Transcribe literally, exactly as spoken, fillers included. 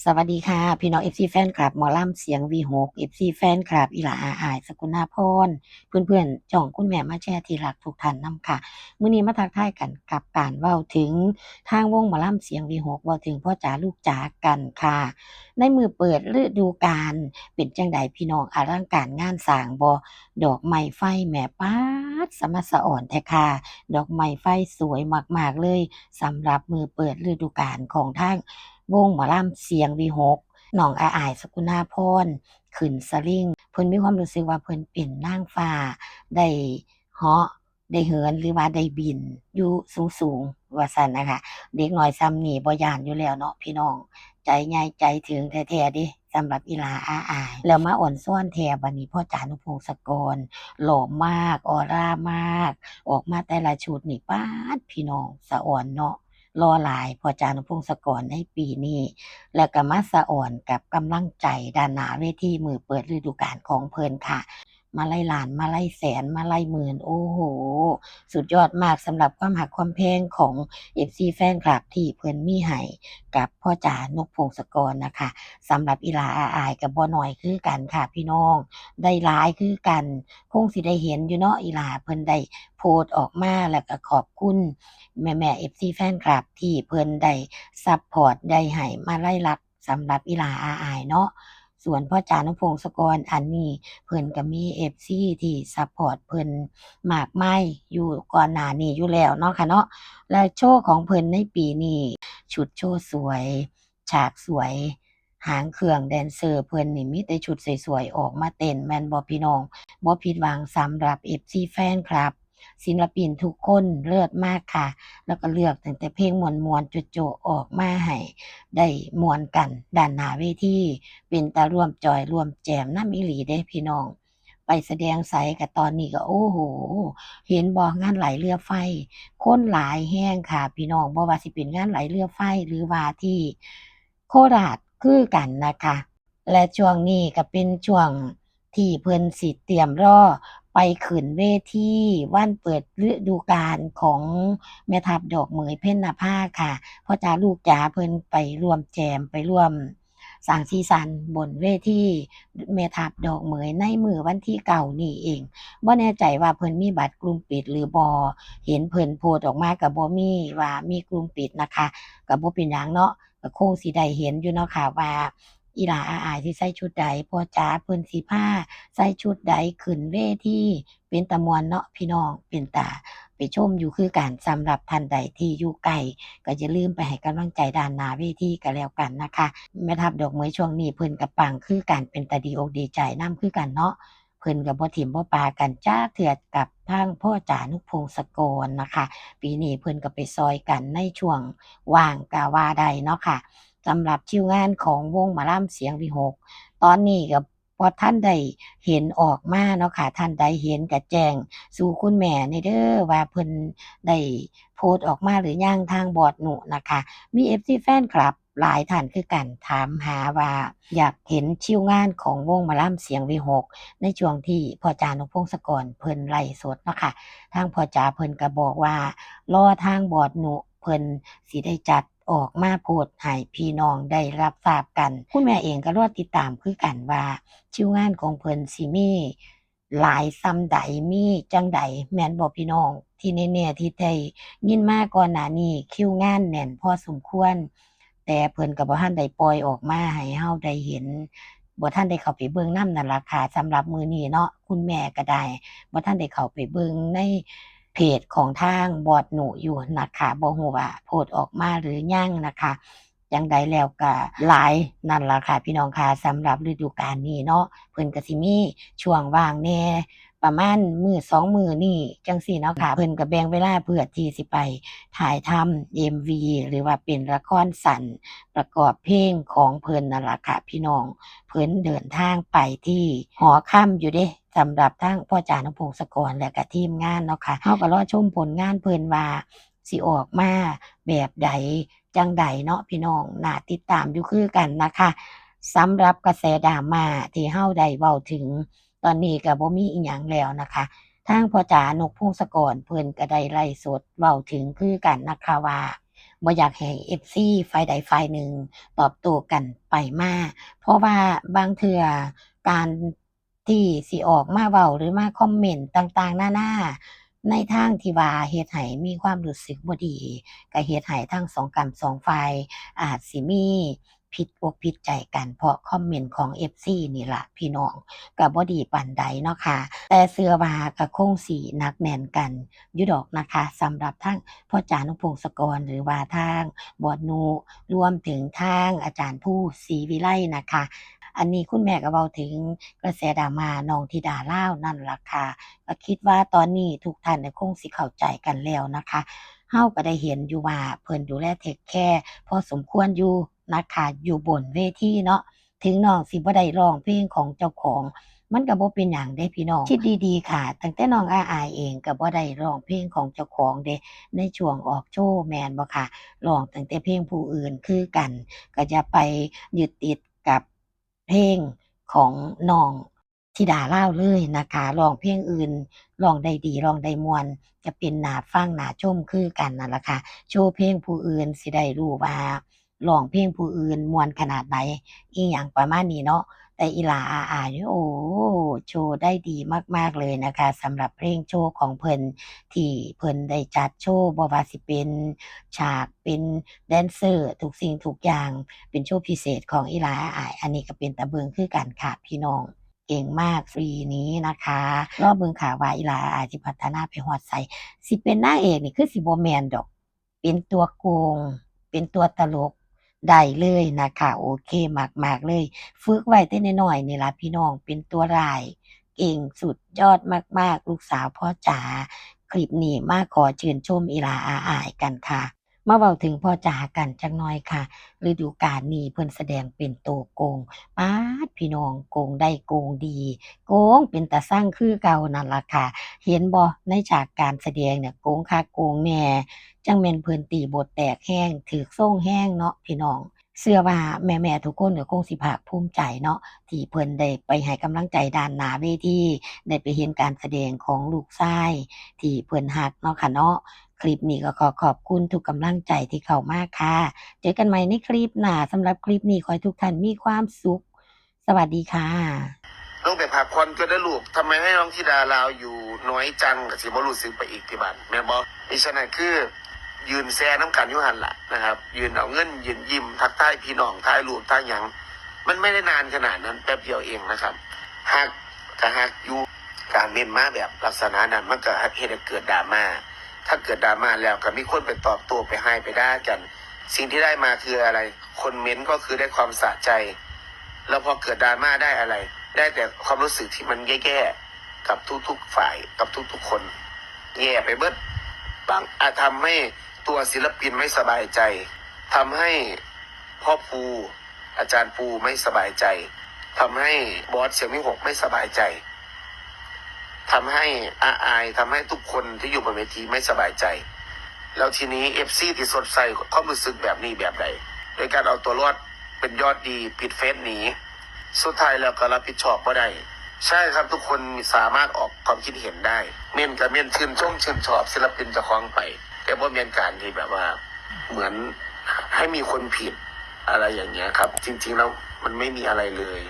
สวัสดีค่ะ พี่น้อง เอฟซี แฟนคลับหมอลำเสียงวีหก เอฟซี แฟนคลับอีหล่าอาอาย สกุณาพร เพื่อนๆ ช่องคุณแม่มาแชร์ที่รักทุกท่านนำค่ะ มื้อนี้มาทักทายกันกับการเว้าถึงทางวงหมอลำเสียงวีหก เว้าถึงพ่อจ๋าลูกจ๋ากันค่ะ ในมื้อเปิดฤดูกาลเป็นจั่งใดพี่น้อง อลังการงานสร้างบ่ ดอกไม้ไฟแหม ป๊าด สะมาสะอ่อนแท้ค่ะ ดอกไม้ไฟสวยมากๆเลย สำหรับมื้อเปิดฤดูกาลของทางวงหมอลำเสียงวีหก น้องอาอาย สกุณาพร ขึ้นสลิง เพิ่นมีความรู้สึกว่าเพิ่นเป็นนางฟ้า ได้เหาะ ได้เหิน หรือว่าได้บินอยู่สูงๆ ว่าซั่นนะคะ เด็กน้อยส่ำนี้บ่ย้านอยู่แล้วเนาะพี่น้อง ใจใหญ่ใจถึงแท้ๆเด้ สำหรับอีหล่าอาอาย แล้วมาอ่อนซ้อนแท้ บัดนี้พ่อจ๋า นุพงศกร หล่อมาก ออร่ามาก ออกมาแต่ละชุดนี่ ป๊าด พี่น้อง สะอ่อนเนาะ หล่อหลาย พ่อจ๋า นุพงศกร ในปีนี้ แล้วก็มาสะอ่อนกับกำลังใจด้านหน้าเวทีมื้อเปิดฤดูกาลของเพิ่นค่ะ มาลัยล้าน มาลัยแสน มาลัยหมื่น โอ้โห สุดยอดมากสำหรับความฮักความแพงของ เอฟซี แฟนคลับที่เพิ่นมีให้กับพ่อจ๋า นุพงศกร นะคะ สำหรับอีหล่าอาอายก็บ่น้อยคือกันค่ะพี่น้อง ได้หลายคือกัน คงสิได้เห็นอยู่เนาะ อีหล่าเพิ่นได้โพสต์ออกมา แล้วก็ขอบคุณแม่ๆ เอฟซี แฟนคลับที่เพิ่นได้ซัพพอร์ต ได้ให้มาลัยรักสำหรับอีหล่าอาอายเนาะ ส่วนพ่อจ๋า นุพงศกร อันนี้เพิ่นก็มี เอฟซี ที่ซัพพอร์ตเพิ่นมากมายอยู่ก่อนหน้านี้อยู่แล้วเนาะค่ะเนาะ และโชว์ของเพิ่นในปีนี้ ชุดโชว์สวย ฉากสวย หางเครื่องแดนเซอร์เพิ่นนี่มีแต่ชุดสวยๆ ออกมาเต้น แม่นบ่พี่น้อง บ่ผิดหวังสำหรับ เอฟซี แฟนคลับ ศิลปินทุกคนเลิศมากค่ะ แล้วก็เลือกตั้งแต่เพลงม่วนๆ โจ๊ะๆ ออกมาให้ได้ม่วนกันด้านหน้าเวที เป็นตาร่วมจอยร่วมแจมนำอีหลีเด้พี่น้อง ไปแสดงไสก็ตอนนี้ก็ โอ้โห เห็นบ่ งานไหลเรือไฟ คนหลายแฮงค่ะพี่น้อง บ่ว่าสิเป็นงานไหลเรือไฟ หรือว่าที่โคราชคือกันนะคะ และช่วงนี้ก็เป็นช่วงที่เพิ่นสิเตรียมรอไปขึ้นเวทีวันเปิดฤดูกาลของแม่ทัพดอกเหมย เพ็ญนภาค่ะ พ่อจ๋าลูกจ๋าเพิ่นไปร่วมแจม ไปร่วมสร้างสีสันบนเวทีแม่ทัพดอกเหมยในมื้อวันที่เก้านี้เอง บ่แน่ใจว่าเพิ่นมีบัตรกลุ่มปิดหรือบ่ เห็นเพิ่นโพสต์ออกมาก็บ่มีว่ามีกลุ่มปิดนะคะ ก็บ่เป็นหยังเนาะ ก็คงสิได้เห็นอยู่เนาะค่ะว่า อีหล่าอาอายสิใส่ชุดใด พ่อจ๋าเพิ่นสิพาใส่ชุดใดขึ้นเวที เป็นตาม่วนเนาะพี่น้อง เป็นตาไปชมอยู่คือกัน สำหรับท่านใดที่อยู่ไกล ก็อย่าลืมไปให้กำลังใจด้านหน้าเวทีก็แล้วกันนะคะ แม่ทัพดอกเหมยช่วงนี้เพิ่นก็ปังคือกัน เป็นตาดีอกดีใจนำคือกันเนาะ เพิ่นก็บ่ถิ่มบ่ปากันจักเทื่อกับทางพ่อจ๋า นุพงศกร นะคะ ปีนี้เพิ่นก็ไปซอยกันในช่วงว่างก็ว่าได้เนาะค่ะ สำหรับคิวงานของวงหมอลำเสียงวีหก ตอนนี้ก็บ่ทันได้เห็นออกมาเนาะค่ะ ท่านใดเห็นก็แจ้งสู่คุณแม่แหน่เด้อว่าเพิ่นได้โพสต์ออกมาหรือยัง ทางบอสนุนะคะ มี เอฟซี แฟนคลับหลายท่านคือกันถามหาว่าอยากเห็นคิวงานของวงหมอลำเสียงวีหก ในช่วงที่พ่อจ๋า นุพงศกร เพิ่นไลฟ์สดเนาะค่ะ ทางพ่อจ๋าเพิ่นก็บอกว่ารอทางบอสนุเพิ่นสิได้จัดออกมาโพสต์ให้พี่น้องได้รับทราบกัน คุณแม่เองก็รอติดตามคือกันว่าคิวงานของเพิ่นสิมีหลายส่ำใด มีจั่งใด แม่นบ่พี่น้อง ที่แน่ๆที่ได้ยินมาก่อนหน้านี้คิวงานแน่นพอสมควร แต่เพิ่นก็บ่ทันได้ปล่อยออกมาให้เฮาได้เห็น บ่ทันได้เข้าไปเบิ่งนำนั่นล่ะค่ะ สำหรับมื้อนี้เนาะ คุณแม่ก็ได้บ่ทันได้เข้าไปเบิ่งในเพจของทางบอสนุอยู่นะคะ บ่ฮู้ว่าโพสต์ออกมาหรือยังนะคะ จั่งใดแล้วก็หลายนั่นล่ะค่ะพี่น้องค่ะ สำหรับฤดูกาลนี้เนาะ เพิ่นก็สิมีช่วงว่างแหน่ ประมาณมื้อสองมื้อนี้จั่งซี้เนาะค่ะ เพิ่นก็แบ่งเวลาเพื่อที่สิไปถ่ายทำ เอ็มวี หรือว่าเป็นละครสั้นประกอบเพลงของเพิ่นนั่นล่ะค่ะพี่น้อง เพิ่นเดินทางไปที่หอคำอยู่เด้ สำหรับทางพ่อจ๋า นุพงศกร และก็ทีมงานเนาะค่ะ เฮาก็รอชมผลงานเพิ่นว่าสิออกมาแบบใดจั่งใดเนาะพี่น้อง น่าติดตามอยู่คือกันนะคะ สำหรับกระแสดราม่าที่เฮาได้เว้าถึง ตอนนี้ก็บ่มีอิหยังแล้วนะคะ ทางพ่อจ๋า นุพงศกร เพิ่นก็ได้ไลฟ์สดเว้าถึงคือกันนะคะว่า บ่อยากให้เอฟซีฝ่ายใดฝ่ายหนึ่งตอบโต้กันไปมา เพราะว่าบางเทื่อการที่สิออกมาเว้าหรือมาคอมเมนต์ต่างๆนานา ในทางที่ว่าเฮ็ดให้มีความรู้สึกบ่ดี ก็เฮ็ดให้ทั้งสองกำสองฝ่ายอาจสิมีผิดอกผิดใจกัน เพราะคอมเมนต์ของเอฟซีนี่ล่ะพี่น้อง ก็บ่ดีปานใดเนาะค่ะ แต่เชื่อว่าก็คงสิหนักแน่นกันอยู่ดอกนะคะ สำหรับทางพ่อจ๋า นพพงศกร หรือว่าทางบอสนุ รวมถึงทางอาจารย์ภูศรีวิไลนะคะ อันนี้คุณแม่ก็เว้าถึงกระแสดราม่าน้องธิดาลาวนั่นล่ะค่ะ ก็คิดว่าตอนนี้ทุกท่านน่ะคงสิเข้าใจกันแล้วนะคะ เฮาก็ได้เห็นอยู่ว่าเพิ่นดูแลเทคแคร์พอสมควรอยู่นะคะ อยู่บนเวทีเนาะ ถึงน้องสิบ่ได้ร้องเพลงของเจ้าของ มันก็บ่เป็นหยังเด้พี่น้อง คิดดีๆค่ะ ตั้งแต่น้องอาอายเองก็บ่ได้ร้องเพลงของเจ้าของเด้ ในช่วงออกโชว์แม่นบ่คะ ร้องตั้งแต่เพลงผู้อื่นคือกัน ก็อย่าไปยึดติดกับเพลงของน้องธิดาลาวเลยนะคะ ร้องเพลงอื่น ร้องได้ดี ร้องได้ม่วน ก็เป็นหน้าฟังหน้าชมคือกันนั่นล่ะค่ะ โชว์เพลงผู้อื่นสิได้รู้ว่า ร้องเพลงผู้อื่นม่วนขนาดใด อีหยังประมาณนี้เนาะ แต่อีหล้าอาอายนี่ โอ้ โชว์ได้ดีมากๆเลยนะคะ สำหรับเพลงโชว์ของเพิ่น ที่เพิ่นได้จัดโชว์ บ่ว่าสิเป็นฉาก เป็นแดนเซอร์ ทุกสิ่งทุกอย่าง เป็นโชว์พิเศษของอีหล้าอาอาย อันนี้ก็เป็นตาเบิ่งคือกันค่ะพี่น้อง เก่งมาก ฟรีนี้นะคะ รอเบิ่งค่ะว่าอีหล้าอาอายสิพัฒนาไปฮอดไส สิเป็นนางเอกนี่คือสิบ่แม่นดอก เป็นตัวโกง เป็นตัวตลกได้เลยนะคะ โอเคมากๆเลย ฝึกไว้แต่น้อยๆนี่ล่ะพี่น้อง เป็นตัวร้าย เก่งสุดยอดมากๆ ลูกสาวพ่อจ๋า คลิปนี้มาขอชื่นชมอีหล้าอาอายกันค่ะ มาเว้าถึงพ่อจ๋ากันจักหน่อยค่ะ ฤดูกาลนี้เพิ่นแสดงเป็นตัวโกง ป๊าด พี่น้อง โกงได้โกงดี โกงเป็นตาซังคือเก่านั่นล่ะค่ะ เห็นบ่ ในฉากการแสดงเนี่ย โกงคักโกงแน่ จั่งแม่นเพิ่นตีบทแตกแฮง ถืกซงแฮงเนาะพี่น้อง เชื่อว่าแม่ๆทุกคนก็คงสิภาคภูมิใจเนาะ ที่เพิ่นได้ไปให้กำลังใจด้านหน้าเวที ได้ไปเห็นการแสดงของลูกชายที่เพิ่นฮักเนาะค่ะเนาะ คลิปนี้ก็ขอขอบคุณทุกกำลังใจที่เข้ามาค่ะ เจอกันใหม่ในคลิปหน้า สำหรับคลิปนี้ขอให้ทุกท่านมีความสุข สวัสดีค่ะ ลงไปพักผ่อนก็ได้ลูก ทำไมให้น้องธิดาลาวอยู่น้อยจัง ก็สิบ่รู้สึกไปอีกที่บ้าน แม่นบ่ มิฉะนั้นคือ ยืนแซ่น้ำกันอยู่หั่นล่ะนะครับ ยืนเอาเงิน ยืนยิ้ม ทักทายพี่น้อง ถ่ายรูป ถ่ายหยัง มันไม่ได้นานขนาดนั้น แป๊บเดียวเองนะครับ ฮักก็ฮักอยู่ การเม้นมาแบบลักษณะนั้น มันก็เฮ็ดให้เกิดดราม่า ถ้าเกิดดราม่าแล้วก็มีคนไปตอบโต้ ไปฮ้าย ไปด่ากัน สิ่งที่ได้มาคืออะไร คนเม้นก็คือได้ความสะใจ แล้วพอเกิดดราม่าได้อะไร ได้แต่ความรู้สึกที่มันแย่ๆ กับทุกๆฝ่าย กับทุกๆคน แย่ไปเบิด บาง อาจทำให้ตัวศิลปินไม่สบายใจ ทำให้พ่อปู อาจารย์ปูไม่สบายใจ ทำให้บอสเสี่ยงวิหกไม่สบายใจ ทำให้อาอาย ทำให้ทุกคนที่อยู่บนเวทีไม่สบายใจ แล้วทีนี้เอฟซีที่สดใสความรู้สึกแบบนี้แบบใด โดยการเอาตัวรอดเป็นยอดดี ปิดเฟซหนี สุดท้ายแล้วก็รับผิดชอบบ่ได้ ใช่ครับ ทุกคนสามารถออกความคิดเห็นได้ เม้นก็เม้น ชื่นชมชื่นชอบศิลปินเจ้าของไป แต่บ่แม่นการที่แบบว่า เหมือนให้มีคนผิดอะไรอย่างเงี้ยครับ จริงๆแล้วมันไม่มีอะไรเลย